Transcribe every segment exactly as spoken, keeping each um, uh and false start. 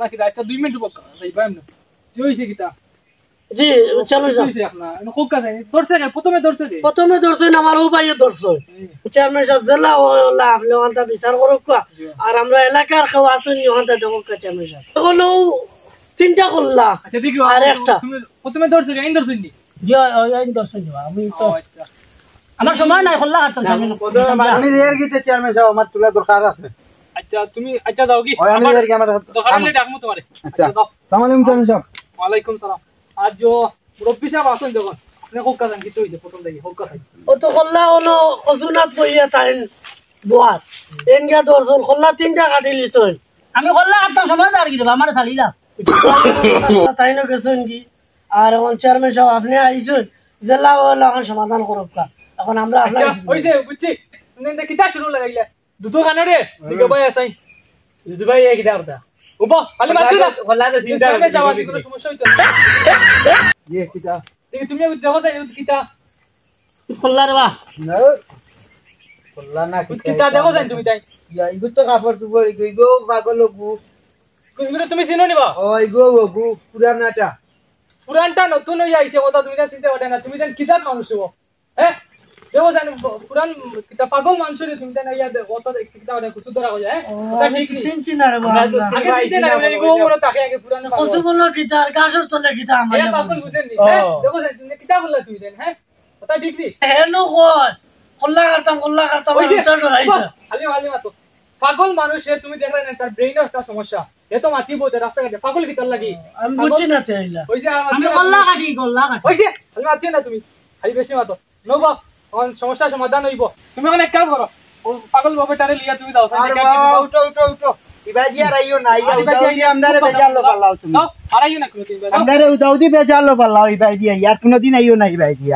না কিতা? আচ্ছা, দুই মিনিট বক, যাইবা এমনে। কি হইছে কিতা? জি, চেয়ারম্যান সাব। হইছে আপনার? এনে কোক কাছে? ধরছে কে? প্রথমে ধরছে কে? প্রথমে ধরছইন আমার অউ ভাইয়ে ধরছইন। হুম। চেয়ারম্যান সাব, জেলা অলা আপনে অখানটা বিচার করউক্কা। জি। আর আমরা এলাকার কেউ আছইন নি অখানটা দেখউক্কা চেয়ারম্যান সাব। অখন অউ তিনটা কল্লা। আচ্ছা, দেখি, আর একটা। তুমি প্রথমে ধরছে কে? আইন ধরছইন নি? জি, অয়, অয়, আইন ধরছইন নি। আমি তো ও, আচ্ছা। আমার সময় নাই, কল্লা কাটতাম, না, সামনে। প্রথমে আমি এর গিতে চেয়ারম্যান সাব, আমার তুলা দরকার আছে। আচ্ছা, তুমি, আচ্ছা, যাও কি? ওই আমি আমার এর কি আমার দরকার হইলে ডাকমু তোমারে। আচ্ছা। আচ্ছা, যাও। সালাম আলাইকুম চেয়ারম্যান সাব। ওয়ালাইকুম সালাম। আর যে মুরব্বি সাব আছইন যখন, আপনে কোক কাছে? কিতা হইছে প্রথম থাকি? কোক কাছে? ও তো কল্লা অনো কচুনাত বইয়া তাইন বওয়াত। এন গিয়া ধরছইন, কল্লা তিনটা কাটিলিছইন। আমি কল্লা কাটতাম সময় আর কি দেবা, আমারে ছাড়িলা। তাইনও গেছইন কি? আর অখন চেয়ারম্যান সাব আপনে আইছইন, জেলা অলা অখন সমাধান করউক্কা। অখন আমরা আপনার আচ্ছা, হইছে, বুঝছি। তুমি এনে কিতা শুরু লাগাইলা? দুধু কানো রে, হুম। দিগো ভাই আছাই। দুধু ভাই, এ কিতা কথা? উবা, খালি মাতিও না। কল্লা তো চিন্তা চেয়ারম্যান সাব, কোনো সমস্যা হইতো না। ইয়ে, কিতা? দেখি, তুমি দেখো চাই, কিতা? কল্লা রে বা। না, কল্লা না, কিতা, কিতা দেখো চাই তুমি তাই? ইয়া, ইগু তো কাপড় চোপড়, ইগু, ইগু পাগল অগু। ইগু তুমি চিনো নি বা? ও, ইগু অগু, পুরানাটা। পুরানটা নতুন অইয়া আইছে, কথা তুমি তাই চিনতে পারে না, তুমি তাই কিতার মানুষ হবো? হ্যাঁ? দেখো জানি, পুরান কিতা পাগল মানুষ রে তুমি তাই না, ইয়া দে, অত কিতা ওটা কুসুর ধরা হয়ে যায়, হ্যাঁ? ও, কথা আমি ঠিক তো নি। চিনছি না রে বা, আমরা তো আমরা। আগে চিনতে না রে, ও বড় তাকে আগে পুরান পাগল। কচু বলো কিতা, আর গাছর তলে কিতা, আমার এ না পাগল বুঝছি। বুঝেন নি, ও। হ্যাঁ? দেখো জানি, তুমি কিতা করলা তুমি তাই, হ্যাঁ? কথা ঠিক নি। হেনো কয়, কল্লা কাটতাম, কল্লা কাটতাম, ওই যে, আমি উত্তর ডরাই বাহ, না। খালি, খালি মাতো। পাগল মানুষ, এ তুমি দেখলে না, তার ব্রেইনও একটা সমস্যা। এ তো মাতিব দে রাস্তাঘাটে, পাগল কিতার লাগি? আমি পাগল বুঝছি না তো এইলা। ওই যে, আর আমি মাতিও না কল্লা তুমি। কাটি, কল্লা কাটি। ওই যে, খালি মাতিও না তুমি। খালি বেশি মাতো। নো বাপ, অখন সমস্যা সমাধান হইব। তুমি অখন এক কাম করো, ও পাগল বাবাটারে লিয়া তুমি যাও, আর সাইডে বাবা, উঠো, উঠো, উঠো। ইবাদি আর আইও না, ইয়া আর ইবাদি উদাউদি আইও না, আমরারে বেজার লো পাল্লাও তুমি। যাও, আর আইও না কোনোদিন, যাও। আমরারে উদাউদি বেজার লো পাল্লাও ইবাদি, আর কোনোদিন আইও না ইবাদি।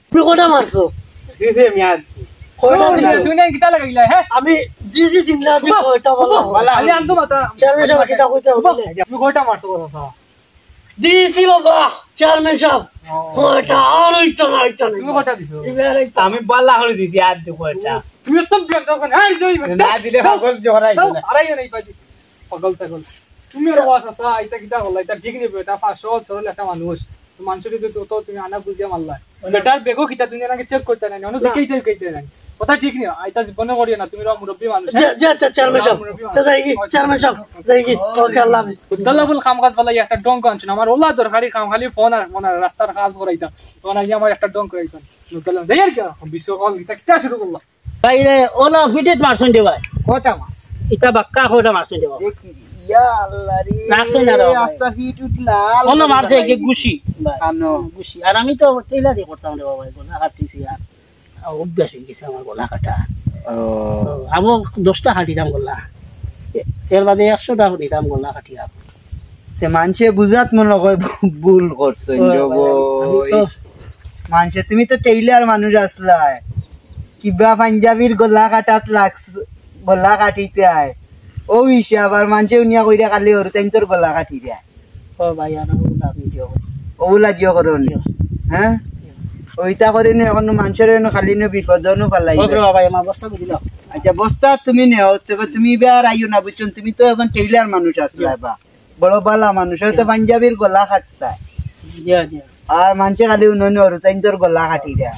তুমি কয়টা মারছো? দিছে মিয়া। কয়টা তুমি, দিছো? তুমি না কিতা লাগাইলা, হ্যাঁ? আমি দিছি চিল্লা দি উবা, কয়টা উবা, বলো। বালা। আমি আনতো মাথা। চেয়ারম্যান সাব কিতা কইতা উবা, বলে? তুমি কয়টা মারছো কথা? দিছি বাবা, চেয়ারম্যান সাব। ও। কয়টা? আর হইতো না, হইতো না। তুমি কয়টা দিছো? এবার এই তো। আমি বালা করে দিছি, আর দে কয়টা। তুমি তো বিয়ার দোকান, এই যে, এই না দিলে পাগল জোড়াই যাও, না। আড়াই নাই পাজি। পাগল টাগল। তুমি আর ওয়াস আসা, এটা কিতা হলো? এটা ঠিক নেবে, এটা পাঁচশো সরল একটা মানুষ। তো মানুষের যদি তো, তো তুমি আনা বুঝিয়া মারলা। বেটার বেগও কিতা তুমি আগে চেক করতে নাই, অন্য দিকে চেক করতে নাই। কথা ঠিক নেই, এটা জীবনে করিও না, তুমি মুরব্বী মানুষ। জি, জি, আচ্ছা, চেয়ারম্যান সাব। মুরব্বী মানুষ। আচ্ছা, যাই কি? চেয়ারম্যান সাব, যাই কি? ওকে, আল্লাহ হাফেজ। উদ্দালা বল কাম কাজ ফালাই একটা ডং আনছো না। আমার ওলা দরকারি কাম, খালি ফোন আর মনে হয় রাস্তার কাজ করাইতাম। তখন আগে আমার একটা ডং করাইতাম। উদ্দালা, যাই আর কি, বিশ্ব কল, এটা কিতা শুরু করলা? ভাই রে, ওলা ফিটেট মারছইন রে ভাই। কয়টা মাছ? ইটা বাক্কা কয়টা মারছইন রে ভাই। এ কি? ইয়া আল্লাহ রে। রাখছে না রে ভাই। আস্তা ফিট উঠলা। অন্য মারছে কি গুছি? ভাই। কানো। গুছি। আর আমি তো টেইলারি করতাম রে ভাই, গলা কাটছি আর। আর অভ্যাস হয়ে গেছে আমার গলা কাটা। ও। তো আমি দশটা কাটিতাম গলা। এ-, এর বাদে একশোটা কাটিতাম গলা কাটিয়া। তে মানষে বুঝাত মনে হয় ভুল করছইন, ওই, জগো। আমি তো মানষে, তুমি তো টেইলার মানুষ আসলায়। কিবা পাঞ্জাবির গলা কাটাত লাগছ, গলা কাটিতে আয়। ও হিসাব আর মানষে উনিয়া কইরা খালি ওর তাইন তোর গলা কাটি দেয়। ও ভাই, আর ওগুলা আমি দিও। ওগুলা দিও করো নি? দিও। হ্যাঁ? দিও। ওইটা করে নি, এখন মানষের এনে খালি নি বিপদ নু ফালাই ওকে দেয়। বাবা, আমার বস্তা বুঝি দাও। আচ্ছা, বস্তা তুমি নেও, তবে তুমি এবার আইও না, বুঝছো? তুমি তো এখন টেইলার মানুষ আসলায় বা। বড় বালা মানুষ, হয়তো পাঞ্জাবির গলা কাটতা। জি, জি। আর মানষে খালি উন্নয়ন ওর তাইন তোর গলা কাটি দেয়।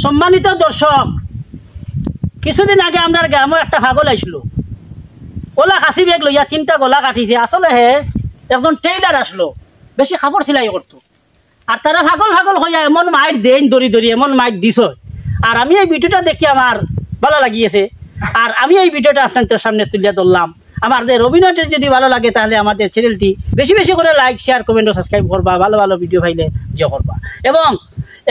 সম্মানিত দর্শক, কিছুদিন আগে আমরার গ্রামো একটা পাগল আইছিল, ওলা খাসি বেগ লইয়া তিনটা গলা কাটিছে। আসলে হে একজন টেইলার আসলো, বেশি কাপড় সিলাই করতো। আর তারা পাগল পাগল হইয়া এমন মাইর দেইন দড়ি দড়ি, এমন মাইর দিছে। আর আমি এই ভিডিওটা দেখি আমার ভালা লাগি গেছে, আর আমি এই ভিডিওটা আপনাদের সামনে তুলিয়া ধরলাম। আমাদের অভিনয়টা যদি ভালো লাগে তাহলে আমাদের চ্যানেলটি বেশি বেশি করে like, share, comment ও subscribe করবা, ভালো ভালো ভিডিও পাইলে যে করবা। এবং,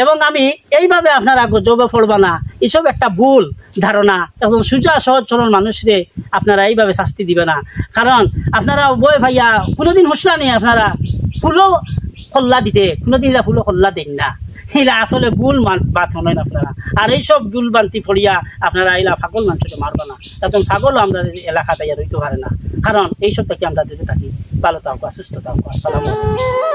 এবং আমি এইভাবে আপনারা গজবে পড়বা না, এসব একটা ভুল ধারণা। একদম সোজা সহজ সরল মানুষরে আপনারা এইভাবে শাস্তি দিবা না, কারণ আপনারা ভয় পাইয়া কোনোদিন হুঁশরা নেই, আপনারা ফুলো কল্লা দিতে কোনোদিন ইলা ফুলো কল্লা দেন না। ইলা আসলে ভুল মান-, বাত শুনেন আপনারা। আর এইসব ভুল বান্তি পড়িয়া আপনারা ইলা পাগল মানুষকে মারবা না। একজন পাগল আমরা এলাকাত আইয়া রইতে পারে না, কারণ এইসব থেকে আমরা দূরে থাকি। ভালো থাকো, সুস্থ থাকো। আসসালামু আলাইকুম।